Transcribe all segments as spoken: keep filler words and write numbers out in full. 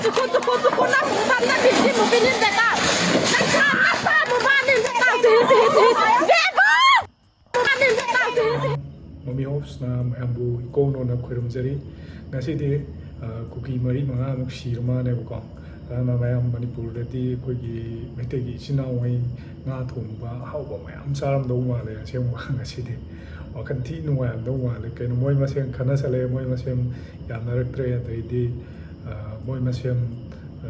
ꯆꯨꯀꯨ ꯆꯨꯀꯨ ꯆꯨꯀꯨ ꯅꯪ ꯃꯨꯕꯥ ꯅꯪ ꯃꯤꯁꯤ ꯃꯨꯕꯤ ꯅꯤꯡꯗꯦꯀꯣ꯫ ꯅꯪ ꯁꯥ ꯅꯪ ꯁꯥ ꯃꯨꯕꯥ ꯅꯤꯡꯗꯦꯀꯣ꯫ ꯁꯤ ꯁꯤ ꯁꯤ ꯁꯤ꯫ ꯕꯦꯕꯨ! ꯃꯨꯕꯥ ꯅꯤꯡꯗꯦꯀꯣ꯫ ꯁꯤ ꯁꯤ꯫ ꯃꯃꯤ ꯍꯣꯞꯁꯅ ꯃꯌꯥꯝꯕꯨ ꯏꯀꯣꯟ ꯀꯣꯟꯅ ꯈꯣꯏꯔꯨꯝꯖꯔꯤ꯫ ꯉꯁꯤꯗꯤ, ꯑ, ꯀꯨꯀꯤ ꯃꯔꯤ ꯃꯉꯥꯃꯨꯛ ꯁꯤꯔ ꯃꯥꯜꯂꯦꯕꯀꯣ꯫ ꯑꯗꯨꯅ ꯃꯌꯥꯝ ꯃꯅꯤꯄꯨꯔꯗꯗꯤ ꯑꯩꯈꯣꯏꯒꯤ ꯃꯩꯇꯩꯒꯤ ꯏꯆꯤꯟ ꯏꯅꯥꯎꯉꯩ ꯉꯥ ꯊꯣꯡꯕ ꯑꯍꯥꯎꯕ ꯃꯌꯥꯝ ꯆꯥꯔꯝꯗꯧ ꯃꯥꯜꯂꯦ꯫ ꯑꯁꯦꯡꯕ ꯉꯁꯤꯗꯤ ꯋꯥꯈꯜ ꯊꯤ ꯅꯨꯡꯉꯥꯏꯔꯝꯗꯧ ꯃꯥꯜꯂꯦ꯫ ꯀꯩꯅꯣ ꯃꯣꯏ ꯃꯁꯦꯟ ꯈꯠꯅꯁꯜꯂꯛꯑꯦ, ꯃꯣꯏ ꯃꯁꯦꯟ ꯌꯥꯅꯔꯛꯇ꯭ꯔꯦ, ꯑꯗꯩꯗꯤ, ꯑ, ꯃꯣꯏ ꯃꯁꯦꯟ, ꯑ,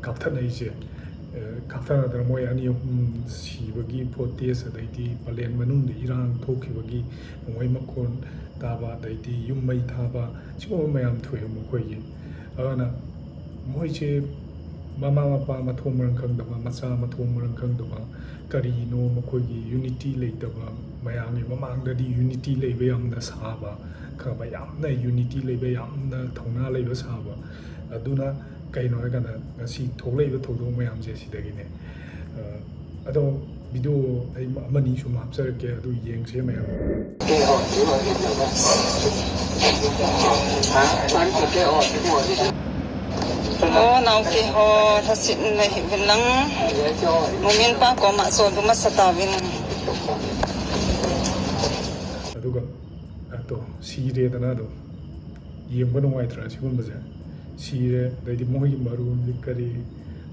ꯀꯥꯞꯊꯠꯅꯩꯁꯦ, ꯑ, ꯀꯥꯞꯊꯠꯅꯗꯅ ꯃꯣꯏ ꯑꯅꯤ ꯑꯍꯨꯝ ꯁꯤꯕꯒꯤ ꯐꯣꯇꯦꯖ, ꯑꯗꯩꯗꯤ ꯄꯂꯦꯟ ꯃꯅꯨꯡꯗ ꯏꯔꯥꯡ ꯊꯣꯛꯈꯤꯕꯒꯤ ꯅꯣꯡꯃꯩ ꯃꯈꯣꯟ ꯇꯥꯕ, ꯑꯗꯩꯗꯤ ꯌꯨꯝ ꯃꯩ ꯊꯥꯕ, ꯁꯤꯒꯨꯝꯕ ꯃꯌꯥꯝ ꯊꯣꯛꯑꯦ ꯃꯈꯣꯏꯒꯤ꯫ ꯑꯗꯨꯅ ꯃꯣꯏꯁꯦ ꯃꯃꯥ ꯃꯄꯥ ꯃꯊꯣꯡ ꯃꯔꯝ ꯈꯪꯗꯕ, ꯃꯆꯥ ꯃꯊꯣꯡ ꯃꯔꯝ ꯈꯪꯗꯕ, ꯀꯔꯤꯅꯣ ꯃꯈꯣꯏꯒꯤ ꯌꯨꯅꯤꯇꯤ ꯂꯩꯇꯕ, ꯃꯌꯥꯝꯒꯤ ꯃꯃꯥꯡꯗꯗꯤ ꯌꯨꯅꯤꯇꯤ ꯂꯩꯕ ꯌꯥꯝꯅ ꯁꯥꯕ, ꯈꯪꯉꯕ? ꯌꯥꯝꯅ ꯌꯨꯅꯤꯇꯤ ꯂꯩꯕ, ꯌꯥꯝꯅ ꯊꯧꯅꯥ ꯂꯩꯕ ꯁꯥꯕ꯫ ꯑꯗꯨꯅ ꯀꯩꯅꯣ ꯍꯥꯏꯀꯥꯟꯗ ꯉꯁꯤ ꯊꯣꯛꯂꯛꯏꯕ ꯊꯧꯗꯣꯛ ꯃꯌꯥꯝꯁꯦ ꯁꯤꯗꯒꯤꯅꯦ꯫ ꯑ, ꯑꯗꯣ ꯚꯤꯗꯤꯑꯣ ꯑꯩ ꯑꯃꯅꯤ ꯁꯨꯝ ꯍꯥꯞꯆꯔꯛꯀꯦ, ꯑꯗꯨ ꯌꯦꯡꯁꯦ ꯃꯌꯥꯝ꯫ ꯑꯣ ꯅꯥꯎꯀꯤ ꯍꯣ ꯊꯥꯁꯤꯠ ꯂꯩ ꯍꯤꯕꯤꯂꯪ ꯃꯨꯃꯤꯟ ꯄꯥ ꯀꯣꯃ ꯁꯣꯗꯨꯃ ꯁꯇꯥꯕꯤꯟ꯫ ꯑꯗꯨꯒ ꯑꯗꯣ ꯁꯤꯔꯦꯗꯅ ꯑꯗꯨꯝ ꯌꯦꯡꯕ ꯅꯨꯡꯉꯥꯏꯇ꯭ꯔꯥ ꯁꯤꯒꯨꯝꯕꯁꯦ? ꯁꯤꯔꯦ, ꯑꯗꯩꯗꯤ ꯃꯣꯏꯒꯤ ꯃꯔꯣꯟꯁꯦ ꯀꯔꯤ,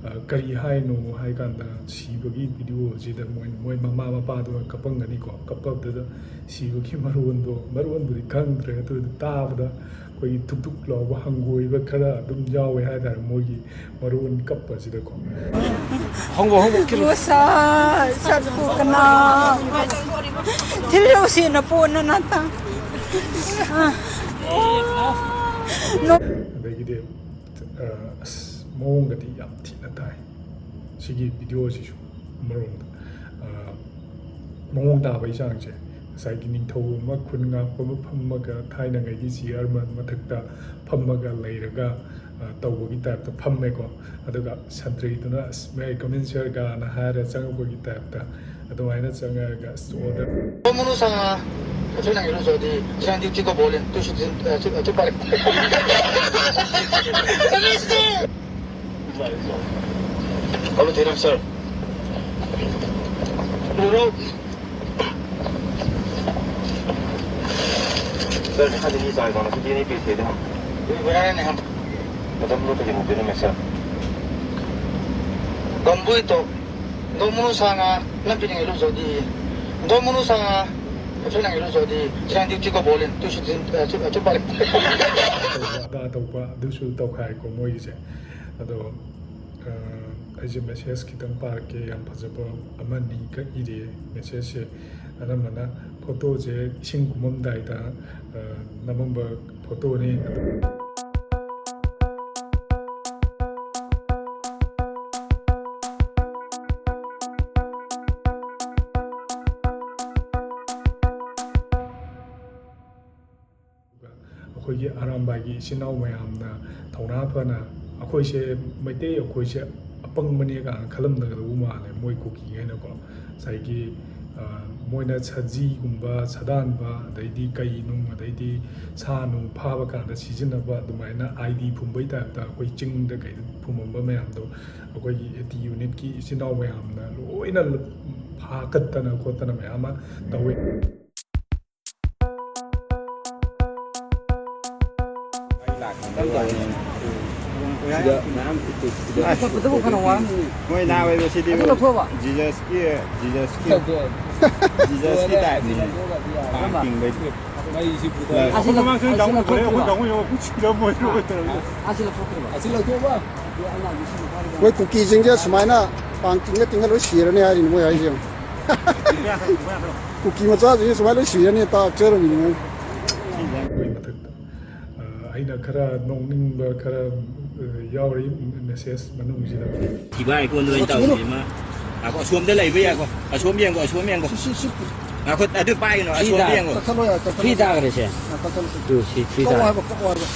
ꯑ, ꯀꯔꯤ ꯍꯥꯏꯅꯣ ꯍꯥꯏ ꯀꯥꯟꯗ ꯁꯤꯕꯒꯤ ꯚꯤꯗꯤꯑꯣꯁꯤꯗ ꯃꯣꯏ, ꯃꯣꯏ ꯃꯃꯥ ꯃꯄꯥꯗꯨꯅ ꯀꯞꯄꯝꯒꯅꯤꯀꯣ꯫ ꯀꯞꯄꯗꯨꯗ ꯁꯤꯕꯒꯤ ꯃꯔꯣꯟꯗꯣ, ꯃꯔꯣꯟꯕꯨꯗꯤ ꯈꯪꯗ꯭ꯔꯦ, ꯑꯗꯨ ꯇꯥꯕꯗ ꯑꯩꯈꯣꯏꯒꯤ ꯊꯨꯛ ꯊꯨꯛ ꯂꯥꯎꯕ ꯍꯪꯒꯣꯏꯕ ꯈꯔ ꯑꯗꯨꯝ ꯌꯥꯎꯋꯦ ꯍꯥꯏꯇꯥꯔꯦ ꯃꯣꯏꯒꯤ ꯃꯔꯣꯟ ꯀꯞꯄꯁꯤꯗꯀꯣ꯫ ꯍꯪꯉꯣ, ꯍꯪꯉꯣ, ꯀꯤꯂꯣ꯫ ꯃꯁꯥ ꯆꯠꯄꯨ ꯀꯅꯥ ꯊꯤꯜꯂꯧꯁꯤꯅ ꯄꯣꯠꯅ ꯅꯠꯇ꯫ ꯑꯗꯒꯤꯗꯤ, ꯑ, ꯑꯁ, ꯃꯑꯣꯡꯒꯗꯤ ꯌꯥꯝ ꯊꯤꯅ ꯇꯥꯏ ꯁꯤꯒꯤ ꯚꯤꯗꯤꯑꯣꯁꯤꯁꯨ꯫ ꯑꯃꯔꯣꯝꯗ, ꯑ, ꯃꯑꯣꯡ ꯇꯥꯕꯒꯤ ꯆꯥꯡꯁꯦ, ꯉꯁꯥꯏꯒꯤ ꯅꯤꯡꯊꯧ ꯑꯃ, ꯈꯨꯟ ꯉꯥꯛꯄ ꯑꯃ ꯐꯝꯃꯒ, ꯊꯥꯏꯅꯉꯩꯒꯤ ꯆꯤꯌꯔ ꯃ-, ꯃꯊꯛꯇ ꯐꯝꯃꯒ ꯂꯩꯔꯒ, ꯑ, ꯇꯧꯕꯒꯤ ꯇꯥꯏꯞꯇ ꯐꯝꯃꯦꯀꯣ꯫ ꯑꯗꯨꯒ ꯁꯟꯇ꯭ꯔꯤꯗꯨꯅ, "ꯑꯁ, may I come in, sir?" ꯒꯅ ꯍꯥꯏꯔ ꯆꯪꯉꯛꯄꯒꯤ ꯇꯥꯏꯞꯇ ꯑꯗꯨꯃꯥꯏꯅ ꯆꯪꯉꯛꯑꯒ, ꯑꯁ, order. Todo el mundo sa, sa nang ilusyon di, sa hindi ko bolin, tu, tu, tu, tu, tu, pare. Hello, Thailand sir. Hello. Sir, ꯃꯈꯥꯗꯒꯤ ꯆꯥꯏ ꯀꯥꯎꯅ ꯁꯨꯇꯤ ꯑꯅꯤ ꯄꯤꯔꯛꯀꯦ ꯑꯗꯨꯝ꯫ ꯃꯇꯝꯗꯣ ꯀꯩꯗꯧꯉꯩꯗꯅꯣ, sir? ꯒꯝꯕꯨꯏ ꯇꯣ, ꯒꯝꯕꯨ ꯁꯥꯉꯥ, ꯅꯪ ꯄꯤꯅꯤꯡꯉꯥꯏ ꯂꯧꯖꯧꯗꯤ꯫ ꯒꯝꯕꯨ ꯁꯥꯉꯥ, ꯅꯪ ꯄꯤꯅꯤꯡꯉꯥꯏ ꯂꯧꯖꯧꯗꯤ꯫ ꯏꯆꯥ ꯗ꯭ꯌꯨꯇꯤ ꯀꯣ ꯕꯣꯂꯤꯟ, ꯇꯨ ꯁꯨꯇꯤ, ꯑ, ꯇꯨ, ꯑ, ꯇꯨ ꯄꯥꯔꯦ꯫ ꯑꯗꯥ ꯇꯧꯕ ꯑꯗꯨꯁꯨ ꯇꯧꯈꯥꯏꯀꯣ ꯃꯣꯏꯒꯤꯁꯦ꯫ ꯑꯗꯣ, ꯑ, ꯑꯩꯁꯦ ꯃꯦꯁꯦꯖ ꯈꯤꯇꯪ ꯄꯥꯔꯛꯀꯦ꯫ ꯌꯥꯝ ꯐꯖꯕ ꯑꯃꯅꯤ ꯈꯛ ꯏꯔꯦ ꯃꯦꯁꯦꯖꯁꯦ꯫ ꯑꯅꯝꯕꯅ ꯐꯣꯇꯣꯁꯦ ꯏꯁꯤꯡ ꯀꯨꯝꯃꯝꯗꯥꯏꯗ, ꯑ, ꯅꯝꯃꯝꯕ ꯐꯣꯇꯣꯅꯤ꯫ ꯑꯗꯨ ꯑꯩꯈꯣꯏꯒꯤ ꯑꯔꯥꯝꯕꯥꯏꯒꯤ ꯏꯆꯤꯟ ꯏꯅꯥꯎ ꯃꯌꯥꯝꯅ ꯊꯧꯅꯥ ꯐꯅ, ꯑꯩꯈꯣꯏꯁꯦ ꯃꯩꯇꯩ, ꯑꯩꯈꯣꯏꯁꯦ ꯑꯄꯪꯕꯅꯦ ꯀꯥꯏꯅ ꯈꯜꯂꯝꯒꯗꯧꯕ ꯃꯥꯜꯂꯦ ꯃꯣꯏ ꯀꯨꯀꯤ ꯍꯥꯏꯅꯀꯣ꯫ ꯉꯁꯥꯏꯒꯤ, ꯑ, ꯃꯣꯏꯅ ꯁꯖꯤꯒꯨꯝꯕ, ꯁꯥꯗꯥꯟꯕ, ꯑꯗꯩꯗꯤ ꯀꯩ ꯅꯨꯡ, ꯑꯗꯩꯗꯤ ꯁꯥ ꯅꯨꯡ ꯐꯥꯕ ꯀꯥꯟꯗ ꯁꯤꯖꯤꯟꯅꯕ ꯑꯗꯨꯃꯥꯏꯅ ꯑꯥꯏ ꯗꯤ ꯐꯨꯝꯕꯩ ꯇꯥꯏꯞꯇ ꯑꯩꯈꯣꯏ ꯆꯤꯡꯗ ꯀꯩꯗ ꯐꯨꯝꯃꯝꯕ ꯃꯌꯥꯝꯗꯣ ꯑꯩꯈꯣꯏꯒꯤ ꯑꯦ ꯇꯤ ꯌꯨꯅꯤꯠꯀꯤ ꯏꯆꯤꯟ ꯏꯅꯥꯎ ꯃꯌꯥꯝꯅ ꯂꯣꯏꯅ ꯐꯥꯀꯠꯇꯅ ꯈꯣꯠꯇꯅ ꯃꯌꯥꯝ ꯑꯃ ꯇꯧꯋꯤ꯫ ꯁꯤꯗ ꯃꯌꯥꯝ ꯏꯇꯦꯛ ꯁꯤꯗ ꯆꯠꯄꯗꯕꯨ ꯐꯅ ꯋꯥꯔꯝꯃꯤꯅꯦ꯫ ꯃꯣꯏ ꯅꯍꯥꯟꯋꯥꯏꯗꯣ ꯁꯤꯗꯤ ꯑꯗꯨ ꯂꯧꯊꯣꯛꯑꯕ? ꯖꯤꯖꯁꯀꯤ, ꯖꯤꯖꯁꯀꯤ, ꯖꯤꯖꯁꯀꯤ ꯇꯥꯏꯞꯅꯤ꯫ ꯄꯥꯡ ꯇꯤꯡꯕꯩ꯫ ꯑꯁꯤ ꯂꯧ-, ꯑꯁꯤ ꯂꯧꯊꯣꯛꯇ꯭ꯔꯤꯕ? ꯑꯁꯤ ꯂꯧꯊꯣꯛꯇ꯭ꯔꯤꯕ? ꯃꯣꯏ ꯀꯨꯀꯤꯁꯤꯡꯁꯦ ꯁꯨꯃꯥꯏꯅ ꯄꯥꯡ ꯇꯤꯡꯉ ꯇꯤꯡꯉ ꯂꯣꯏ ꯁꯤꯔꯅꯤ ꯍꯥꯏꯔꯤꯅꯤ ꯃꯣꯏ ꯍꯥꯏꯁꯦ ꯌꯦꯡꯉꯨ꯫ ꯀꯨꯀꯤ ꯃꯆꯥꯁꯤꯡꯁꯦ ꯁꯨꯃꯥꯏꯅ ꯂꯣꯏ ꯁꯤꯔꯅꯤ ꯇꯥꯛꯆꯔꯝꯃꯤꯅꯤ ꯃꯣꯏ꯫ ꯑꯩꯈꯣꯏ ꯃꯊꯛꯇ, ꯑ, ꯑꯩꯅ ꯈꯔ ꯅꯣꯛꯅꯤꯡꯕ ꯈꯔ, ꯑ, ꯌꯥꯎꯔꯤ ꯃꯦꯁꯦꯖ ꯃꯅꯨꯡꯁꯤꯗ꯫ ꯊꯤꯕꯥꯏ ꯀꯣꯟꯗ ꯑꯣꯏꯅ ꯇꯧꯔꯤꯁꯦ ꯃꯥ꯫ ꯉꯥꯏꯈꯣ, ꯑꯁꯣꯝꯗ ꯂꯩꯕ ꯌꯥꯏꯀꯣ꯫ ꯑꯁꯣꯝ ꯌꯦꯡꯀꯣ, ꯑꯁꯣꯝ ꯌꯦꯡꯀꯣ꯫ ꯁꯤ, ꯁꯤ, ꯁꯤ꯫ ꯉꯥꯏꯈꯣ, ꯑꯗꯨ ꯄꯥꯏꯒꯅꯨ, ꯁꯤ ꯑꯁꯣꯝꯗ ꯇꯥ-, ꯌꯦꯡꯉꯣ꯫ ꯀꯛꯊꯠꯂꯣ ꯌꯥꯔꯦ, ꯀꯛꯊꯠꯂꯣ꯫ ꯐ꯭ꯔꯤ ꯇꯥꯈ꯭ꯔꯦꯁꯦ꯫ ꯑ, ꯀꯛꯊꯠꯂꯣ꯫ ꯇꯨ, ꯁꯤ ꯐ꯭ꯔꯤ ꯀꯛꯑꯣ ꯇꯥꯔꯦ꯫ ꯍꯥꯏꯕ, ꯀꯛꯑꯣ ꯍꯥꯏꯕ꯫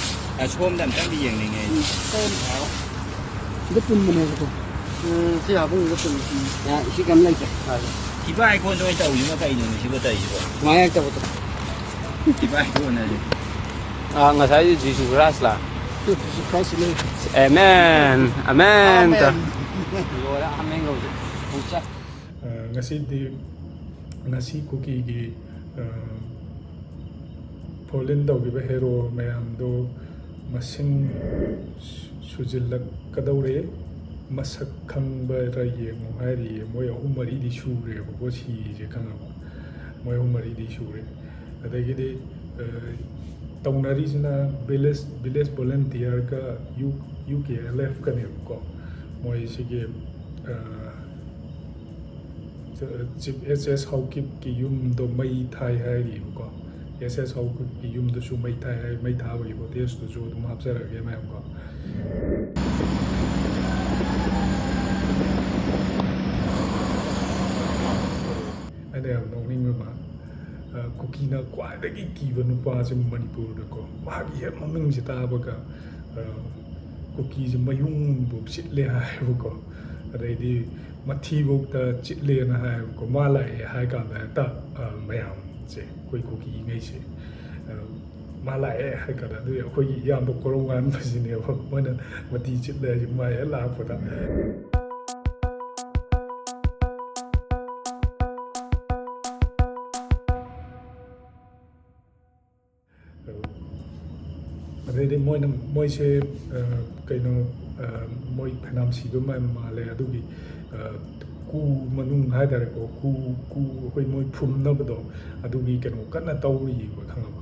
ꯑꯁꯣꯝꯗ ꯑꯝꯇꯪꯗꯤ ꯌꯦꯡꯅꯤꯡꯉꯦ ꯑꯩ꯫ ꯎꯝ, ꯀꯛꯑꯣ꯫ ꯁꯤꯗ ꯄꯨꯟꯕꯅꯦꯕꯀꯣ꯫ ꯎꯝ, ꯁꯤ ꯍꯥꯞꯐꯝꯁꯤꯗ ꯄꯨꯟꯕ꯫ ꯎꯝ꯫ ꯌꯥ, ꯁꯤ ꯀꯩꯝ ꯂꯩꯇꯦ꯫ ꯊꯤꯕꯥꯏ ꯀꯣꯟꯗ ꯑꯣꯏꯅ ꯇꯧꯔꯤꯁꯤꯅ ꯀꯩꯅꯣ ꯁꯤꯕꯨ ꯇꯧꯔꯤꯁꯤꯕꯣ? ꯁꯨꯃꯥꯏꯅ ꯍꯦꯛ ꯇꯧꯕꯗꯣ꯫ ꯊꯤꯕꯥꯏ ꯀꯣꯟ ꯍꯥꯏꯁꯦ꯫ ꯑꯥ, ꯉꯁꯥꯏ ꯖꯤꯁꯨ ꯈ꯭ꯔꯥꯏꯁꯂ? ꯑꯦꯃꯦꯟ, ꯑꯦꯃꯦꯟ꯫ ꯂꯣꯏꯔꯦ, ꯑꯃꯦꯟ ꯍꯧꯖꯤꯛ꯫ ꯑ, ꯉꯁꯤꯗꯤ, ꯉꯁꯤ ꯀꯨꯀꯤꯒꯤ, ꯑ, ꯐꯣꯜ ꯏꯟ ꯇꯧꯈꯤꯕ ꯍꯦꯔꯣ ꯃꯌꯥꯝꯗꯣ ꯃꯁꯤꯡ ꯁꯨ-, ꯁꯨꯖꯤꯜꯂꯛꯀꯗꯧꯔꯦ꯫ ꯃꯁꯛ ꯈꯪꯕꯔ ꯌꯦꯡꯉꯣ ꯍꯥꯏꯔꯤꯌꯦ꯫ ꯃꯣꯏ ꯑꯍꯨꯝ ꯃꯔꯤꯗꯤ ꯁꯨꯔꯦꯕꯀꯣ ꯁꯤꯁꯦ, ꯈꯪꯉꯕ? ꯃꯣꯏ ꯑꯍꯨꯝ ꯃꯔꯤꯗꯤ ꯁꯨꯔꯦ꯫ ꯑꯗꯒꯤꯗꯤ, ꯑ, ꯇꯧꯅꯔꯤꯁꯤꯅ village, village volunteerꯒ U-, UKLFꯀꯅꯦꯕꯀꯣ꯫ ꯃꯣꯏ ꯁꯤꯒꯤ, ꯑ, ꯆ-, Chief S S ꯍꯥꯎꯀꯤꯞꯀꯤ ꯌꯨꯝꯗꯣ ꯃꯩ ꯊꯥꯏ ꯍꯥꯏꯔꯤꯕꯀꯣ꯫ S S ꯍꯥꯎꯀꯤꯞꯀꯤ ꯌꯨꯝꯗꯨꯁꯨ ꯃꯩ ꯊꯥꯏ ꯍꯥꯏ, ꯃꯩ ꯊꯥꯕꯒꯤ footageꯇꯨꯁꯨ ꯑꯗꯨꯝ ꯍꯥꯞꯆꯔꯛꯑꯒꯦ ꯃꯌꯥꯝꯀꯣ꯫ ꯑꯩꯅ ꯌꯥꯝ ꯅꯣꯛꯅꯤꯡꯕ ꯑꯃ, ꯑ, ꯀꯨꯀꯤꯅ ꯈ꯭ꯋꯥꯏꯗꯒꯤ ꯀꯤꯕ ꯅꯨꯄꯥꯁꯦ ꯃꯅꯤꯄꯨꯔꯗꯀꯣ, ꯃꯥꯒꯤ ꯍꯦꯛ ꯃꯃꯤꯡꯁꯦ ꯇꯥꯕꯒ, ꯑ, ꯀꯨꯀꯤꯁꯦ ꯃꯌꯨꯡꯕꯨꯛ ꯆꯤꯠꯂꯦ ꯍꯥꯏꯌꯦꯕꯀꯣ꯫ ꯑꯗꯩꯗꯤ ꯃꯊꯤꯕꯨꯛꯇ ꯆꯤꯠꯂꯦꯅ ꯍꯥꯏꯌꯦꯕꯀꯣ꯫ ꯃꯥ ꯂꯥꯛꯑꯦ ꯍꯥꯏ ꯀꯥꯟꯗ ꯍꯦꯛꯇ, ꯑ, ꯃꯌꯥꯝꯁꯦ, ꯑꯩꯈꯣꯏ ꯀꯨꯀꯤꯉꯩꯁꯦ, ꯑ, ꯃꯥ ꯂꯥꯛꯑꯦ ꯍꯥꯏ ꯀꯥꯟꯗ, ꯑꯗꯨꯗꯤ ꯑꯩꯈꯣꯏꯒꯤ ꯏꯌꯥꯝꯕ ꯀꯣꯔꯧꯉꯥꯟꯕꯁꯤꯅꯦꯕ ꯃꯣꯏꯅ ꯃꯊꯤ ꯆꯤꯠꯂꯦ ꯍꯥꯏꯁꯦ, ꯃꯥ ꯍꯦꯛ ꯂꯥꯛꯄꯗ꯫ ꯑꯗꯩꯗꯤ ꯃꯣꯏꯅ, ꯃꯣꯏꯁꯦ, ꯑ, ꯀꯩꯅꯣ, ꯑ, ꯃꯣꯏ ꯐꯅꯌꯥꯝ ꯁꯤꯕ ꯃꯥ-, ꯃꯥꯜꯂꯦ꯫ ꯑꯗꯨꯒꯤ, ꯑ, ꯀꯨ ꯃꯅꯨꯡ ꯍꯥꯏꯇꯥꯔꯦꯀꯣ, ꯀꯨ, ꯀꯨ ꯑꯩꯈꯣꯏ ꯃꯣꯏ ꯐꯨꯝꯅꯕꯗꯣ, ꯑꯗꯨꯒꯤ ꯀꯩꯅꯣ ꯀꯟꯅ ꯇꯧꯔꯤꯕ, ꯈꯪꯉꯕ?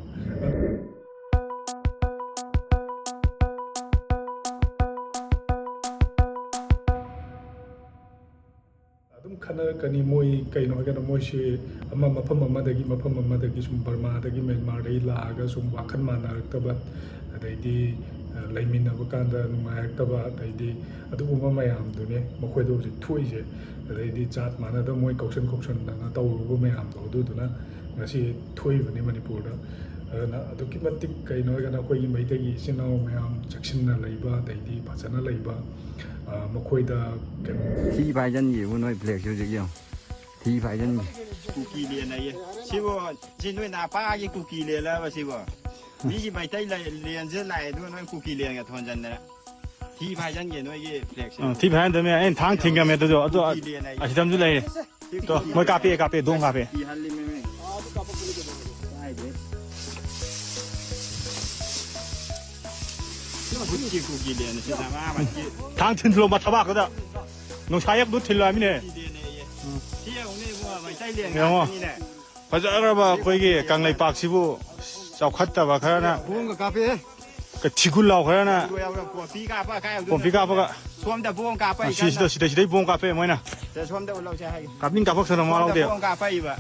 ꯑꯗꯨꯝ ꯈꯟꯅꯔꯛꯀꯅꯤ꯫ ꯃꯣꯏ ꯀꯩꯅꯣ ꯍꯥꯏꯔꯒꯅ, ꯃꯣꯏꯁꯦ ꯑꯃ, ꯃꯐꯝ ꯑꯃꯗꯒꯤ, ꯃꯐꯝ ꯑꯃꯗꯒꯤ ꯁꯨꯝ ꯕꯔꯃꯥꯗꯒꯤ, ꯃ꯭ꯌꯥꯟꯃꯥꯔꯗꯒꯤ ꯂꯥꯛꯑꯒ ꯁꯨꯝ ꯋꯥꯈꯜ ꯃꯥꯟꯅꯔꯛꯇꯕ, ꯑꯗꯩꯗꯤ, ꯑ, ꯂꯩꯃꯤꯟꯅꯕ ꯀꯥꯟꯗ ꯅꯨꯡꯉꯥꯏꯔꯛꯇꯕ, ꯑꯗꯩꯗꯤ ꯑꯗꯨꯒꯨꯝꯕ ꯃꯌꯥꯝꯗꯨꯅꯦ ꯃꯈꯣꯏꯗ ꯍꯧꯖꯤꯛ ꯊꯣꯛꯏꯁꯦ꯫ ꯑꯗꯩꯗꯤ ꯖꯥꯠ ꯃꯥꯟꯅꯗꯕ ꯃꯣꯏ ꯀꯧꯁꯟ ꯈꯣꯛꯁꯟꯗꯅ ꯇꯧꯔꯨꯕ ꯃꯌꯥꯝꯗꯣ, ꯑꯗꯨꯗꯨꯅ ꯉꯁꯤ ꯊꯣꯛꯏꯕꯅꯤ ꯃꯅꯤꯄꯨꯔꯗ꯫ ꯑꯗꯨꯅ ꯑꯗꯨꯛꯀꯤ ꯃꯇꯤꯛ ꯀꯩꯅꯣ ꯍꯥꯏꯔꯒꯅ, ꯑꯩꯈꯣꯏꯒꯤ ꯃꯩꯇꯩꯒꯤ ꯏꯆꯤꯟ ꯏꯅꯥꯎ ꯃꯌꯥꯝ ꯆꯦꯛꯁꯤꯟꯅ ꯂꯩꯕ, ꯑꯗꯩꯗꯤ ꯐꯖꯅ ꯂꯩꯕ, ꯑ, ꯃꯈꯣꯏꯗ ꯀꯩꯅꯣ, ꯊꯤ ꯐꯥꯏꯖꯟꯒꯤꯕꯨ ꯅꯣꯏ flagꯁꯦ ꯍꯧꯖꯤꯛ ꯌꯦꯡꯉꯨ꯫ ꯊꯤ ꯐꯥꯏꯖꯟꯒꯤ꯫ ꯀꯨꯀꯤ ꯂꯦꯟ ꯑꯌꯦ꯫ ꯁꯤꯕꯨ, ꯁꯤ ꯅꯣꯏ ꯅꯥꯄꯥꯒꯤ ꯀꯨꯀꯤ ꯂꯦꯟꯂꯕ ꯁꯤꯕꯨ? ꯃꯤꯒꯤ ꯃꯩꯇꯩ ꯂꯦꯟꯁꯦ ꯂꯥꯛꯑꯦ, ꯑꯗꯨꯒ ꯅꯣꯏ ꯀꯨꯀꯤ ꯂꯦꯟꯒ ꯊꯣꯟꯖꯟꯗꯅ ꯊꯤ ꯐꯥꯏꯖꯟꯒꯦ ꯅꯣꯏꯒꯤ ꯐ꯭ꯂꯦꯛꯁꯦ꯫ ꯑ, ꯊꯤ ꯐꯥꯏꯍꯟꯗꯕꯅꯦ꯫ ꯑꯩꯅ ꯊꯥꯡ ꯊꯤꯡꯉꯝꯃꯦ꯫ ꯑꯗꯨꯁꯨ ꯑꯗꯨ ꯑꯁꯤꯗꯝꯁꯨ ꯂꯩꯔꯦ꯫ ꯇꯣ, ꯃꯣꯏ ꯀꯥꯞꯄꯦ, ꯀꯥꯞꯄꯦ꯫ ꯗꯣꯡ ꯀꯥꯞꯄꯦ꯫ ꯀꯤꯍꯜꯂꯤꯃꯦ꯫ ꯀꯥꯏꯗꯦ꯫ ꯕꯨꯠꯀꯤ ꯀꯨꯀꯤ ꯂꯦꯟ ꯑꯁꯤꯗ ꯃꯥ ꯃꯥꯒꯤ ꯊꯥꯡ ꯊꯤꯟꯂꯣ ꯃꯊꯕꯥꯛꯇꯨꯗ꯫ ꯅꯨꯡꯁꯥ ꯌꯛꯗꯨ ꯊꯤꯜꯂꯣ ꯍꯥꯏꯃꯤꯅꯦ꯫ ꯀꯨꯀꯤ ꯂꯦꯟ ꯑꯌꯦ꯫ ꯁꯤ ꯌꯦꯡꯉꯨꯅꯦ ꯏꯕꯨꯡꯉꯣ, ꯃꯩꯇꯩ ꯂꯦꯟ ꯌꯦꯡꯉꯣ꯫ ꯉꯥꯛꯇꯅꯤꯅꯦ꯫ ꯐꯖꯈ꯭ꯔꯕ ꯑꯩꯈꯣꯏꯒꯤ ꯀꯪꯂꯩꯄꯥꯛꯁꯤꯕꯨ ꯆꯥꯎꯈꯠꯇꯕ ꯈꯔꯅ ꯕꯣꯝꯒ ꯀꯥꯞꯄꯦ꯫ ꯊꯤꯒꯨꯜ ꯂꯥꯎ ꯈꯔꯅ ꯄꯣꯄꯤ ꯀꯥꯞꯄ ꯀꯥꯏ ꯄꯣꯝꯄꯤ ꯀꯥꯞꯄꯒ ꯁꯣꯝꯗ ꯕꯣꯝ ꯀꯥꯞꯄ ꯁꯤꯁꯤꯗ ꯁꯤꯗꯩ ꯁꯤꯗꯩ ꯕꯣꯝ ꯀꯥꯞꯄꯦ ꯃꯣꯏꯅ꯫ ꯁꯣꯝꯗ ꯎꯠꯂꯧꯁꯦ ꯍꯥꯏꯒꯦ꯫ ꯀꯥꯞꯅꯤꯡ ꯀꯥꯞꯄꯛꯁꯅꯨ ꯃꯋꯥ ꯁꯣꯝꯗ ꯂꯧꯗꯦ꯫ ꯕꯣꯝ ꯀꯥꯞꯄꯛꯏꯕ꯫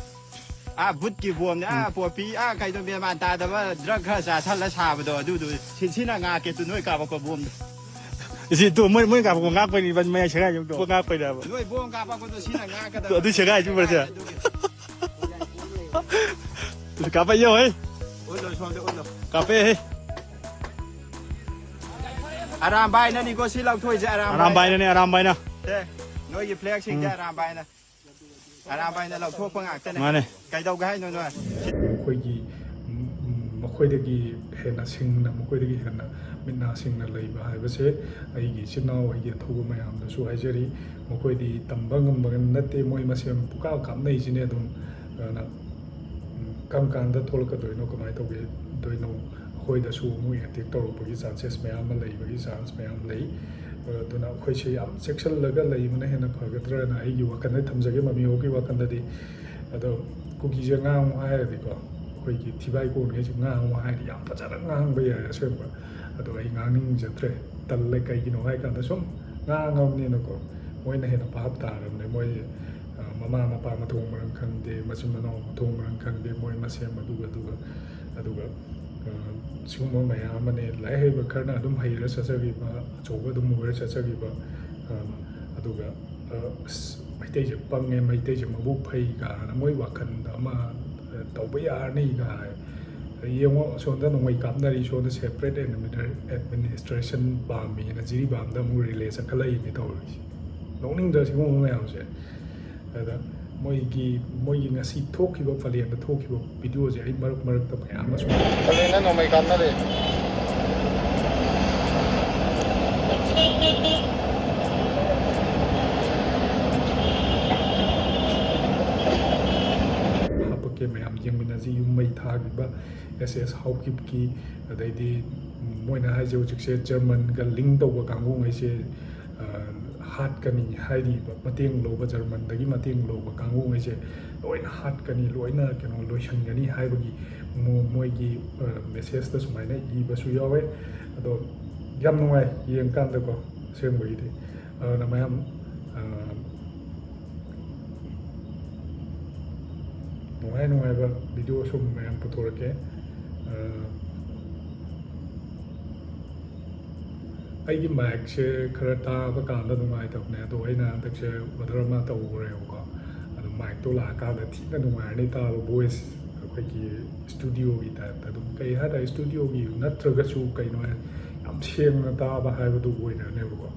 ꯑꯥ ꯕꯨꯠꯀꯤ ꯕꯣꯝꯅꯦ, ꯑꯥ ꯄꯣꯄꯤ, ꯑꯥ ꯀꯩꯅꯣ ꯃꯦꯟ ꯃꯥꯟ ꯇꯥꯗꯕ ꯗ꯭ꯔꯒ ꯈꯔ ꯆꯥꯁꯜꯂ ꯁꯥꯕꯗꯣ ꯑꯗꯨꯗꯨ ꯁꯤ- ꯁꯤꯅ ꯉꯥꯛꯀꯦ ꯇꯨ ꯅꯣꯏ ꯀꯥꯞꯄꯛꯄ ꯕꯣꯝꯗꯣ꯫ ꯏꯁꯤ ꯇꯨ ꯃꯣꯏ ꯃꯣꯏ ꯀꯥꯞꯄꯛꯄ ꯉꯥꯛꯄꯩꯅꯤ ꯏꯕꯥꯅꯤ ꯃꯌꯥꯏ ꯁꯦꯒꯥꯏ ꯌꯧꯗꯣ ꯉꯥꯛꯄꯩꯅꯦꯕ꯫ ꯅꯣꯏ ꯕꯣꯝ ꯀꯥꯞꯄꯛꯄꯗꯣ ꯁꯤꯅ ꯉꯥꯛꯀꯗꯕ꯫ ꯑꯗꯨ ꯁꯦꯒꯥꯏ ꯍꯥꯏꯁꯤ ꯎꯔꯁꯦ꯫ ꯑꯗꯨꯒꯤ ꯀꯥꯞꯄꯛꯏꯌꯣ ꯍꯦ꯫ ꯎꯠꯂꯣ ꯁꯣꯝꯗ ꯎꯠꯂꯣ꯫ ꯀꯥꯞꯄꯦ ꯍꯦ꯫ ꯑꯔꯥꯝꯕꯥꯏꯅꯅꯤꯀꯣ ꯁꯤ ꯂꯧꯊꯣꯛꯏꯁꯦ ꯑꯔꯥꯝꯕꯥꯏꯅ꯫ ꯑꯔꯥꯝꯕꯥꯏꯅꯅꯦ ꯑꯔꯥꯝꯕꯥꯏꯅ꯫ ꯁꯦ, ꯅꯣꯏꯒꯤ ꯐ꯭ꯂꯦꯛꯁꯤꯡꯁꯦ ꯑꯔꯥꯝꯕꯥꯏꯅ꯫ ꯑꯔꯥꯝꯕꯥꯏꯅ ꯂꯧꯊꯣꯛꯄ ꯉꯥꯛꯇꯅꯦ꯫ ꯃꯥꯅꯦ꯫ ꯀꯩꯗꯧꯒꯦ ꯍꯥꯏꯅꯣ ꯅꯣꯏ? ꯃꯈꯣꯏꯒꯤ ꯃꯈꯣꯏꯗꯒꯤ ꯍꯦꯟꯅ ꯁꯤꯡꯅ ꯃꯈꯣꯏꯗꯒꯤ ꯍꯦꯟꯅ ꯃꯤꯠ ꯅꯥ ꯁꯤꯡꯅ ꯂꯩꯕ ꯍꯥꯏꯕꯁꯦ ꯑꯩꯒꯤ ꯏꯆꯤꯟ ꯏꯅꯥꯎ ꯑꯩꯒꯤ ꯑꯊꯧꯕ ꯃꯌꯥꯝꯗꯁꯨ ꯍꯥꯏꯖꯔꯤ꯫ ꯃꯈꯣꯏꯗꯤ ꯇꯝꯕ ꯉꯝꯕ ꯅꯠꯇꯦ, ꯃꯣꯏ ꯃꯁꯦꯟ ꯄꯨꯀꯥꯞ ꯀꯥꯞꯅꯩꯁꯤꯅꯦ ꯑꯗꯨꯝ꯫ ꯑꯗꯨꯅ ꯀꯔꯝ ꯀꯥꯟꯗ ꯊꯣꯛꯂꯛꯀꯗꯣꯏꯅꯣ, ꯀꯃꯥꯏꯅ ꯇꯧꯒꯗꯣꯏꯅꯣ, ꯑꯩꯈꯣꯏꯗꯁꯨ ꯑꯃꯨꯛ ꯑꯦꯇꯦꯛ ꯇꯧꯔꯛꯄꯒꯤ ꯆꯥꯟꯁꯦꯁ ꯃꯌꯥꯝ ꯑꯃ ꯂꯩꯕꯒꯤ ꯆꯥꯟꯁ ꯃꯌꯥꯝ ꯂꯩ꯫ ꯑꯗꯨꯅ ꯑꯩꯈꯣꯏꯁꯦ ꯌꯥꯝ ꯆꯦꯛꯁꯤꯜꯂꯒ ꯂꯩꯕꯅ ꯍꯦꯟꯅ ꯐꯒꯗ꯭ꯔꯅ ꯑꯩꯒꯤ ꯋꯥꯈꯜꯗ ꯊꯝꯖꯒꯦ, ꯃꯃꯤ ꯍꯣꯛꯀꯤ ꯋꯥꯈꯜꯗꯗꯤ꯫ ꯑꯗꯣ ꯀꯨꯀꯤꯁꯦ ꯉꯥꯡꯉꯨ ꯍꯥꯏꯔꯗꯤꯀꯣ, ꯑꯩꯈꯣꯏꯒꯤ ꯊꯤꯕꯥꯏ ꯀꯣꯟꯈꯩꯁꯦ ꯉꯥꯡꯉꯨ ꯍꯥꯏꯔꯗꯤ ꯌꯥꯝ ꯐꯖꯅ ꯉꯥꯡꯕ ꯌꯥꯏ ꯑꯁꯦꯡꯕ꯫ ꯑꯗꯣ ꯑꯩ ꯉꯥꯡꯅꯤꯡꯖꯗ꯭ꯔꯦ, ꯇꯜꯂꯦ꯫ ꯀꯩꯒꯤꯅꯣ ꯍꯥꯏ ꯀꯥꯟꯗ ꯁꯨꯝ ꯉꯥꯡꯉꯕꯅꯤꯅꯀꯣ, ꯃꯣꯏꯅ ꯍꯦꯟꯅ ꯚꯥꯞ ꯇꯥꯔꯕꯅꯦ꯫ ꯃꯣꯏ ꯃꯃꯥ ꯃꯄꯥ ꯃꯊꯣꯡ ꯃꯔꯝ ꯈꯪꯗꯦ, ꯃꯆꯤꯟ ꯃꯅꯥꯎ ꯃꯊꯣꯡ ꯃꯔꯝ ꯈꯪꯗꯦ, ꯃꯣꯏ ꯃꯁꯦꯟ ꯑꯗꯨꯒ ꯑꯗꯨꯒ ꯑꯗꯨꯒ ꯁꯤꯒꯨꯝꯕ ꯃꯌꯥꯝ ꯑꯃꯅꯦ꯫ ꯂꯥꯏꯔꯤꯛ ꯍꯩꯕ ꯈꯔꯅ ꯑꯗꯨꯝ ꯍꯩꯔ ꯆꯠꯆꯈꯤꯕ, ꯑꯆꯧꯕ ꯑꯗꯨꯝ ꯑꯣꯏꯔ ꯆꯠꯆꯈꯤꯕ꯫ ꯑꯗꯨꯒ ꯑꯁ, ꯃꯩꯇꯩꯁꯦ ꯄꯪꯉꯦ, ꯃꯩꯇꯩꯁꯦ ꯃꯕꯨꯛ ꯐꯩ ꯀꯥꯏꯅ ꯃꯣꯏ ꯋꯥꯈꯜꯗ ꯑꯃ ꯇꯧꯕ ꯌꯥꯔꯅꯤ ꯀꯥꯏ꯫ ꯌꯦꯡꯉꯣ, ꯁꯣꯝꯗ ꯅꯣꯡꯃꯩ ꯀꯥꯞꯅꯔꯤ, ꯁꯣꯝꯗ ꯁꯦꯄꯔꯦꯠ ꯑꯦꯗꯃꯤꯅꯤꯁꯇ꯭ꯔꯦꯁꯟ ꯄꯥꯝꯃꯤꯅ ꯖꯤꯔꯤꯕꯥꯝꯗ ꯑꯃꯨꯛ ꯔꯤꯂꯦ ꯆꯠꯈꯠꯂꯛꯏꯅꯦ ꯇꯧꯔꯤꯁꯦ꯫ ꯅꯣꯛꯅꯤꯡꯗ꯭ꯔ ꯁꯤꯒꯨꯝꯕ ꯃꯌꯥꯝꯁꯦ? ꯑꯗ ꯃꯣꯏꯒꯤ ꯃꯣꯏꯒꯤ ꯉꯁꯤ ꯊꯣꯛꯈꯤꯕ, ꯄꯂꯦꯟꯗ ꯊꯣꯛꯈꯤꯕ ꯚꯤꯗꯤꯑꯣꯁꯦ ꯑꯩ ꯃꯔꯛ ꯃꯔꯛꯇ ꯃꯌꯥꯝ ꯑꯃꯁꯨ ꯄꯂꯦꯟꯅ ꯅꯣꯡꯃꯩ ꯀꯥꯞꯅꯔꯦ꯫ ꯍꯥꯞꯄꯛꯀꯦ꯫ ꯃꯌꯥꯝ ꯌꯦꯡꯃꯤꯟꯅꯁꯤ꯫ ꯌꯨꯝ ꯃꯩ ꯊꯥꯈꯤꯕ ꯑꯦꯁ ꯑꯦꯁ ꯍꯥꯎꯀꯤꯞꯀꯤ, ꯑꯗꯩꯗꯤ ꯃꯣꯏꯅ ꯍꯥꯏꯁꯦ ꯍꯧꯖꯤꯛꯁꯦ ꯖꯔꯃꯟꯒ ꯂꯤꯡ ꯇꯧꯕ ꯀꯥꯡꯕꯨꯉꯩꯁꯦ, ꯑ, ꯍꯥꯠꯀꯅꯤ ꯍꯥꯏꯔꯤꯕ, ꯃꯇꯦꯡ ꯂꯧꯕ, ꯖꯔꯃꯟꯗꯒꯤ ꯃꯇꯦꯡ ꯂꯧꯕ ꯀꯥꯡꯕꯨꯉꯩꯁꯦ ꯂꯣꯏꯅ ꯍꯥꯠꯀꯅꯤ, ꯂꯣꯏꯅ ꯀꯩꯅꯣ ꯂꯣꯏꯁꯤꯟꯒꯅꯤ ꯍꯥꯏꯕꯒꯤ ꯃꯣ-, ꯃꯣꯏꯒꯤ, ꯑ, ꯃꯦꯁꯦꯖꯇ ꯁꯨꯃꯥꯏꯅ ꯏꯕꯁꯨ ꯌꯥꯎꯋꯦ꯫ ꯑꯗꯣ ꯌꯥꯝ ꯅꯨꯡꯉꯥꯏ ꯌꯦꯡꯀꯥꯟꯗꯀꯣ, ꯑꯁꯦꯡꯕꯒꯤꯗꯤ꯫ ꯑꯗꯨꯅ ꯃꯌꯥꯝ, ꯑ, ꯅꯨꯡꯉꯥꯏ ꯅꯨꯡꯉꯥꯏꯕ ꯚꯤꯗꯤꯑꯣ ꯁꯨꯝ ꯃꯌꯥꯝ ꯄꯨꯊꯣꯔꯛꯀꯦ꯫ ꯑ, ꯑꯩꯒꯤ ꯃꯥꯏꯛꯁꯦ ꯈꯔ ꯇꯥꯕ ꯀꯥꯟꯗ ꯅꯨꯡꯉꯥꯏꯇꯕꯅꯦ, ꯑꯗꯣ ꯑꯩꯅ ꯍꯟꯗꯛꯁꯦ ꯑꯣꯔꯗꯔ ꯑꯃ ꯇꯧꯈ꯭ꯔꯦꯕꯀꯣ꯫ ꯑꯗꯣ ꯃꯥꯏꯛꯇꯣ ꯂꯥꯛꯑꯀꯥꯟꯗ ꯊꯤꯅ ꯅꯨꯡꯉꯥꯏꯔꯅꯤ ꯇꯥꯕ, ꯚꯣꯏꯁ ꯑꯩꯈꯣꯏꯒꯤ ꯁ꯭ꯇꯨꯗꯤꯑꯣꯒꯤ ꯇꯥꯏꯞꯇ꯫ ꯑꯗꯨꯝ ꯀꯩ ꯍꯥꯏꯇꯥꯔꯦ, ꯁ꯭ꯇꯨꯗꯤꯑꯣꯒꯤ ꯅꯠꯇ꯭ꯔꯒꯁꯨ ꯀꯩꯅꯣ ꯍꯥꯏ, ꯌꯥꯝ ꯁꯦꯡꯅ ꯇꯥꯕ ꯍꯥꯏꯕꯗꯨ ꯑꯣꯏꯔꯅꯦꯕꯀꯣ꯫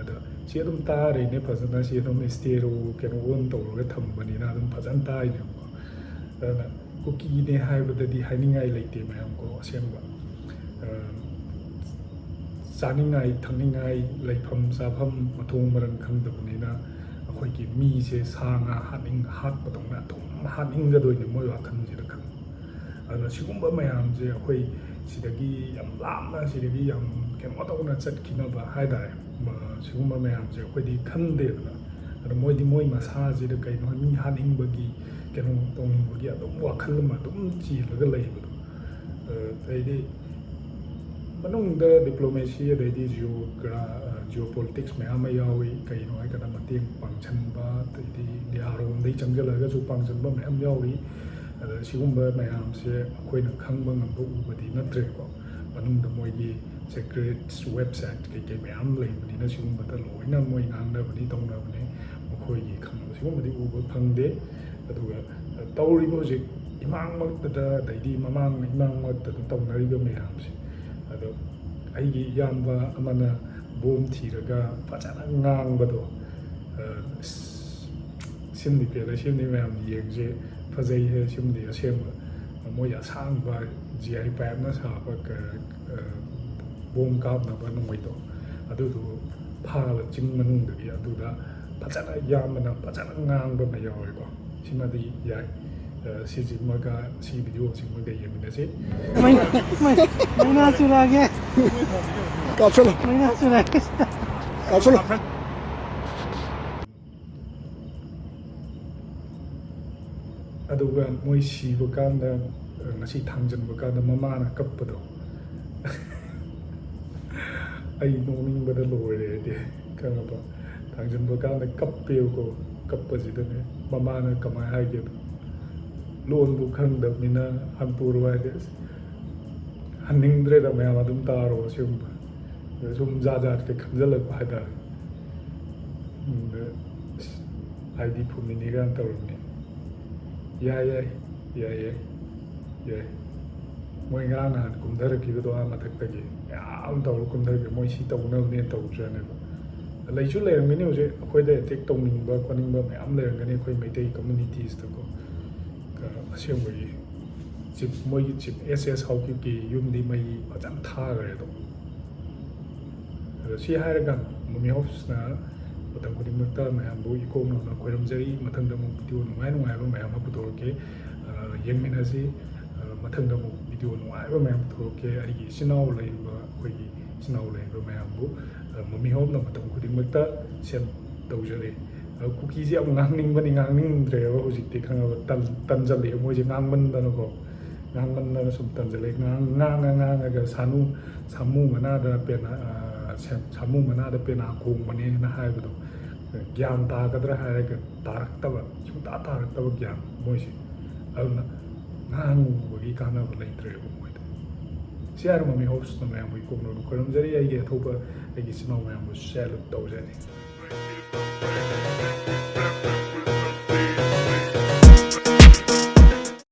ꯑꯗꯣ ꯁꯤ ꯑꯗꯨꯝ ꯇꯥꯔꯤꯅꯦ ꯐꯖꯅ, ꯁꯤ ꯑꯗꯨꯝ ꯁ꯭ꯇꯦꯔꯤꯑꯣ ꯀꯩꯅꯣ ꯑꯣꯟ ꯇꯧꯔꯒ ꯊꯝꯕꯅꯤꯅ ꯑꯗꯨꯝ ꯐꯖꯅ ꯇꯥꯔꯤꯅꯦꯕꯀꯣ꯫ ꯑꯗꯨꯅ ꯀꯨꯀꯤꯅꯦ ꯍꯥꯏꯕꯗꯗꯤ ꯍꯥꯏꯅꯤꯡꯉꯥꯏ ꯂꯩꯇꯦ ꯃꯌꯥꯝ ꯀꯣ, ꯑꯁꯦꯡꯕ꯫ ꯑ, ꯆꯥꯅꯤꯡꯉꯥꯏ ꯊꯛꯅꯤꯡꯉꯥꯏ, ꯂꯩꯐꯝ ꯆꯥꯐꯝ, ꯃꯊꯣꯡ ꯃꯔꯝ ꯈꯪꯗꯕꯅꯤꯅ ꯑꯩꯈꯣꯏꯒꯤ ꯃꯤꯁꯦ ꯁꯥ ꯉꯥ ꯍꯥꯠꯅꯤꯡ-, ꯍꯥꯠꯄꯗꯧꯅ ꯑꯗꯨꯝ ꯍꯥꯠꯅꯤꯡꯒꯗꯣꯏꯅꯦ ꯃꯣꯏ ꯋꯥꯈꯜꯁꯤꯗ ꯈꯪꯕ꯫ ꯑꯗꯨꯅ ꯁꯤꯒꯨꯝꯕ ꯃꯌꯥꯝꯁꯦ ꯑꯩꯈꯣꯏ ꯁꯤꯗꯒꯤ ꯌꯥꯝ ꯂꯥꯞꯅ, ꯁꯤꯗꯒꯤ ꯌꯥꯝ ꯀꯩꯅꯣ ꯇꯧꯅ ꯆꯠꯈꯤꯅꯕ ꯍꯥꯏ ꯇꯥꯔꯦ, ꯃ-, ꯁꯤꯒꯨꯝꯕ ꯃꯌꯥꯝꯁꯦ ꯑꯩꯈꯣꯏꯗꯤ ꯈꯟꯗꯦꯗꯅ꯫ ꯑꯗꯣ ꯃꯣꯏꯗꯤ ꯃꯣꯏ ꯃꯁꯥꯁꯤꯗ ꯀꯩꯅꯣ ꯃꯤ ꯍꯥꯠꯅꯤꯡꯕꯒꯤ, ꯀꯩꯅꯣ ꯇꯧꯅꯤꯡꯕꯒꯤ ꯑꯗꯨꯝ ꯋꯥꯈꯜ ꯑꯃ ꯑꯗꯨꯝ ꯆꯦꯜꯂꯒ ꯂꯩꯕꯗꯣ꯫ ꯑ, ꯑꯗꯩꯗꯤ ꯃꯅꯨꯡꯗ ꯗꯤꯄ꯭ꯂꯣꯃꯦꯁꯤ, ꯑꯗꯩꯗꯤ ꯖꯤꯑꯣꯒ꯭ꯔꯥ-, ꯑ, ꯖꯤꯑꯣꯄꯣꯂꯤꯇꯤꯛꯁ ꯃꯌꯥꯝ ꯑꯃ ꯌꯥꯎꯏ꯫ ꯀꯩꯅꯣ ꯍꯥꯏꯔꯀꯥꯟꯗ ꯃꯇꯦꯡ ꯄꯥꯡꯁꯟꯕ, ꯑꯗꯩꯗꯤ ꯏꯟꯗꯤꯌꯥꯔꯣꯝꯗꯒꯤ ꯆꯪꯁꯤꯜꯂꯒꯁꯨ ꯄꯥꯡꯁꯟꯕ ꯃꯌꯥꯝ ꯌꯥꯎꯔꯤ꯫ ꯑꯗ ꯁꯤꯒꯨꯝꯕ ꯃꯌꯥꯝꯁꯦ ꯑꯩꯈꯣꯏꯅ ꯈꯪꯕ ꯉꯝꯕ ꯎꯕꯗꯤ ꯅꯠꯇ꯭ꯔꯦꯀꯣ꯫ ꯃꯅꯨꯡꯗ ꯃꯣꯏꯒꯤ ꯁꯦꯀ꯭ꯔꯦꯠ ꯋꯦꯕꯁꯥꯏꯠ ꯀꯩꯀꯩ ꯃꯌꯥꯝ ꯂꯩꯕꯅꯤꯅ ꯁꯤꯒꯨꯝꯕꯗ ꯂꯣꯏꯅ ꯃꯣꯏ ꯉꯥꯡꯅꯕꯅꯤ, ꯇꯧꯅꯕꯅꯤ, ꯃꯈꯣꯏꯒꯤ ꯈꯪꯕ ꯁꯤꯒꯨꯝꯕꯗꯤ ꯎꯕ ꯐꯪꯗꯦ꯫ ꯑꯗꯨꯒ ꯇꯧꯔꯤꯕ ꯍꯧꯖꯤꯛ ꯏꯃꯥꯡꯃꯛꯇꯗ, ꯑꯗꯩꯗꯤ ꯃꯃꯥꯡ ꯏꯃꯥꯡꯃꯛꯇꯗ ꯇꯧꯅꯔꯤꯕ ꯃꯌꯥꯝꯁꯦ, ꯑꯗꯣ ꯑꯩꯒꯤ ꯏꯌꯥꯝꯕ ꯑꯃꯅ ꯕꯣꯝ ꯊꯤꯔꯒ ꯐꯖꯅ ꯉꯥꯡꯕꯗꯣ, ꯑ, ꯁꯤ-, ꯁꯤꯃꯗꯤ ꯄꯦꯜꯂꯦ, ꯁꯤꯃꯗꯤ ꯃꯌꯥꯝ ꯌꯦꯡꯁꯦ, ꯐꯖꯩꯍꯦ꯫ ꯁꯤꯃꯗꯤ ꯑꯁꯦꯡꯕ ꯃꯣꯏ ꯑꯁꯥꯡꯕ ꯖꯤ ꯑꯥꯏ ꯄꯥꯏꯞꯅ ꯁꯥꯕ ꯀ-, ꯑ, ꯕꯣꯝ ꯀꯥꯞꯅꯕ ꯅꯣꯡꯃꯩꯗꯣ, ꯑꯗꯨꯗꯨ ꯐꯥꯕ ꯆꯤꯡ ꯃꯅꯨꯡꯗꯒꯤ ꯑꯗꯨꯗ ꯐꯖꯅ ꯏꯌꯥꯝꯕꯅ ꯐꯖꯅ ꯉꯥꯡꯕ ꯑꯃ ꯌꯥꯎꯋꯦꯀꯣ꯫ ꯁꯤꯃꯗꯤ ꯌꯥꯏ꯫ ꯑ, ꯁꯤꯁꯤꯃꯒ, ꯁꯤ ꯚꯤꯗꯤꯑꯣꯁꯤꯃꯒ ꯌꯦꯡꯃꯤꯟꯅꯁꯤ꯫ ꯃꯩ-, ꯃꯩ-, ꯃꯩꯅꯥ ꯆꯨꯔꯛꯑꯒꯦ꯫ ꯀꯥꯞꯁꯜꯂꯣ꯫ ꯃꯩꯅꯥ ꯆꯨꯔꯛꯑꯒꯦ꯫ ꯀꯥꯞꯁꯜꯂꯣ꯫ ꯑꯗꯨꯒ ꯃꯣꯏ ꯁꯤꯕ ꯀꯥꯟꯗ, ꯑ, ꯉꯁꯤ ꯊꯥꯡꯖꯟꯕ ꯀꯥꯟꯗ ꯃꯃꯥꯅ ꯀꯞꯄꯗꯣ꯫ ꯑꯩ ꯅꯣꯛꯅꯤꯡꯕꯗ ꯂꯣꯏꯔꯦ ꯑꯩꯗꯤ, ꯈꯪꯉꯕ? ꯊꯥꯡꯖꯟꯕ ꯀꯥꯟꯗ ꯀꯞꯄꯦꯕꯀꯣ꯫ ꯀꯞꯄꯁꯤꯗꯅꯦ ꯃꯃꯥꯅ ꯀꯃꯥꯏꯅ ꯍꯥꯏꯒꯦꯗꯣ, "ꯂꯣꯟꯕꯨ ꯈꯪꯗꯕꯅꯤꯅ ꯍꯟꯇꯣꯔꯣ" ꯍꯥꯏꯗꯤ, ꯑꯁ, ꯍꯟꯅꯤꯡꯗ꯭ꯔꯦꯗ ꯃꯌꯥꯝ, ꯑꯗꯨꯝ ꯇꯥꯔꯣ ꯁꯤꯒꯨꯝꯕ꯫ ꯑꯗ ꯁꯨꯝ ꯖꯥꯠ ꯖꯥꯠꯀ ꯈꯟꯖꯜꯂꯛꯄ ꯍꯥꯏꯇꯥꯔꯦ꯫ ꯑꯗ, ꯑꯁ, "ꯑꯥꯏꯗꯤ ꯐꯨꯝꯃꯤꯅꯤ" ꯀꯥꯏꯅ ꯇꯧꯔꯝꯃꯤ꯫ ꯌꯥꯏ, ꯌꯥꯏ, ꯌꯥꯏ, ꯌꯥꯏ, ꯌꯥꯏ꯫ ꯃꯣꯏ ꯉꯔꯥꯡ ꯅꯍꯥꯟ ꯀꯨꯝꯊꯔꯛꯈꯤꯕꯗꯣ ꯑꯥ ꯃꯊꯛꯇꯒꯤ ꯃꯌꯥꯝ ꯇꯧꯔ ꯀꯨꯝꯊꯔꯛꯈꯤ꯫ ꯃꯣꯏ ꯁꯤ ꯇꯧꯅꯕꯅꯦ ꯇꯧꯕꯁꯨ ꯌꯥꯅꯦꯕ꯫ ꯂꯩꯁꯨ ꯂꯩꯔꯝꯒꯅꯤ ꯍꯧꯖꯤꯛ ꯑꯩꯈꯣꯏꯗ ꯑꯦꯇꯦꯛ ꯇꯧꯅꯤꯡꯕ ꯈꯣꯠꯅꯤꯡꯕ ꯃꯌꯥꯝ ꯂꯩꯔꯝꯒꯅꯤ ꯑꯩꯈꯣꯏ ꯃꯩꯇꯩ ꯀꯝꯃꯨꯅꯤꯇꯤꯁꯇꯀꯣ꯫ ꯑ, ꯑꯁꯦꯡꯕꯒꯤ ꯆꯤꯞ, ꯃꯣꯏꯒꯤ ꯆꯤꯞ ꯑꯦꯁ ꯑꯦꯁ ꯍꯥꯎꯀꯤꯞꯀꯤ ꯌꯨꯝꯗꯤ ꯃꯩ ꯐꯖꯅ ꯊꯥꯈ꯭ꯔꯦ ꯑꯗꯣ꯫ ꯑꯗꯣ ꯁꯤ ꯍꯥꯏꯔꯒ ꯃꯃꯤ ꯍꯥꯎꯁꯅ ꯃꯇꯝ ꯈꯨꯗꯤꯡꯃꯛꯇ ꯃꯌꯥꯝꯕꯨ ꯏꯀꯣꯛ ꯅꯧꯅ ꯈꯣꯏꯔꯝꯖꯔꯤ꯫ ꯃꯊꯪꯗ ꯑꯃꯨꯛ ꯚꯤꯗꯤꯑꯣ ꯅꯨꯡꯉꯥꯏ ꯅꯨꯡꯉꯥꯏꯕ ꯃꯌꯥꯝ ꯑꯃ ꯄꯨꯊꯣꯔꯛꯀꯦ꯫ ꯑ, ꯌꯦꯡꯃꯤꯟꯅꯁꯤ꯫ ꯑ, ꯃꯊꯪꯗ ꯑꯃꯨꯛ ꯚꯤꯗꯤꯑꯣ ꯅꯨꯡꯉꯥꯏꯕ ꯃꯌꯥꯝ ꯄꯨꯊꯣꯔꯛꯀꯦ꯫ ꯑꯩꯒꯤ ꯏꯆꯤꯟ ꯏꯅꯥꯎ ꯂꯩꯔꯤꯕ, ꯑꯩꯈꯣꯏꯒꯤ ꯏꯆꯤꯟ ꯏꯅꯥꯎ ꯂꯩꯔꯤꯕ ꯃꯌꯥꯝꯕꯨ, ꯑ, ꯃꯃꯤ ꯍꯥꯎꯁꯅ ꯃꯇꯝ ꯈꯨꯗꯤꯡꯃꯛꯇ ꯁꯦꯜ ꯇꯧꯖꯔꯤ꯫ ꯑ, ꯀꯨꯀꯤꯁꯦ ꯌꯥꯝ ꯉꯥꯡꯅꯤꯡꯕꯅꯤ, ꯉꯥꯡꯅꯤꯡꯗ꯭ꯔꯦꯕ ꯍꯧꯖꯤꯛꯇꯤ, ꯈꯪꯉꯕ? ꯇꯟ-, ꯇꯟꯖꯜꯂꯛꯑꯦ ꯃꯣꯏꯁꯦ ꯉꯥꯡꯃꯟꯗꯅꯀꯣ꯫ ꯉꯥꯡꯃꯟꯗꯅ ꯁꯨꯝ ꯇꯟꯖꯜꯂꯛꯑꯦ꯫ ꯉꯥꯡ-, ꯉꯥꯡꯉ ꯉꯥꯡꯉꯒ ꯁꯥꯅꯨ, ꯁꯥꯃꯨ ꯃꯅꯥꯗ ꯄꯦꯅꯥ, ꯑ, ꯁꯦ-, ꯁꯥꯃꯨ ꯃꯅꯥꯗ ꯄꯦꯅꯥ ꯈꯣꯡꯕꯅꯦꯅ ꯍꯥꯏꯕꯗꯣ ꯒ꯭ꯌꯥꯟ ꯇꯥꯒꯗ꯭ꯔꯥ ꯍꯥꯏꯔꯒ ꯇꯥꯔꯛꯇꯕ, ꯁꯨꯡꯇꯥ ꯇꯥꯔꯛꯇꯕ ꯒ꯭ꯌꯥꯟ ꯃꯣꯏꯁꯦ꯫ ꯑꯗꯨꯅ ꯉꯥꯡꯉꯨꯕꯒꯤ ꯀꯥꯟꯅꯕ ꯂꯩꯇ꯭ꯔꯦꯕ ꯃꯣꯏꯗ꯫ ꯁꯤ ꯍꯥꯏꯔ ꯃꯃꯤ ꯍꯥꯎꯁꯅ ꯃꯌꯥꯝꯕꯨ ꯏꯀꯣꯛ ꯅꯧꯅ ꯈꯣꯏꯔꯝꯖꯔꯤ꯫ ꯑꯩꯒꯤ ꯑꯊꯧꯕ ꯑꯩꯒꯤ ꯏꯆꯤꯟ ꯏꯅꯥꯎ ꯃꯌꯥꯝꯕꯨ salute ꯇꯧꯖꯔꯤ꯫